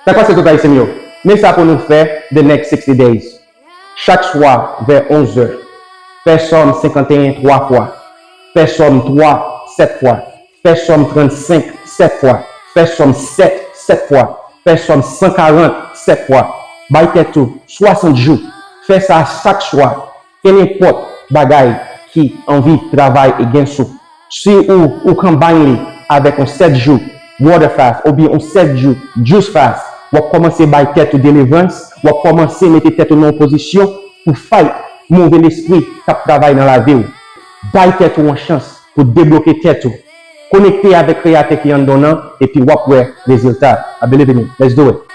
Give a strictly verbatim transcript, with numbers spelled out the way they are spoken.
Sa k pase tout Ayisyen m yo? Men sa pou nou fè the next sixty days. Chak swa vè onz è, fè Sòm senkanteyen twa fwa, fè Sòm twa sèt fwa, fè Sòm trannsenk sèt fwa, fè Sòm sèt sèt fwa, fè Sòm san karant sèt fwa. Bay tèt ou swasant jou. Fè sa chak swa. Kenenpòt bagay ki anvi travay against ou. Si ou, ou combine li avèk yon sèt jou water fast oubyen yon sèt jou juice fast, w ap kòmanse bay tèt ou deliverance, w ap kòmanse mete tèt ou nan yon pozisyon pou fight move lespri k ap travay nan lavi w. Bay tèt ou yon chans pou debloke tèt ou. Konekte avèk Kreyatè ki anndan w nan, epi w ap wè rezilta. I believe in it. Let's do it.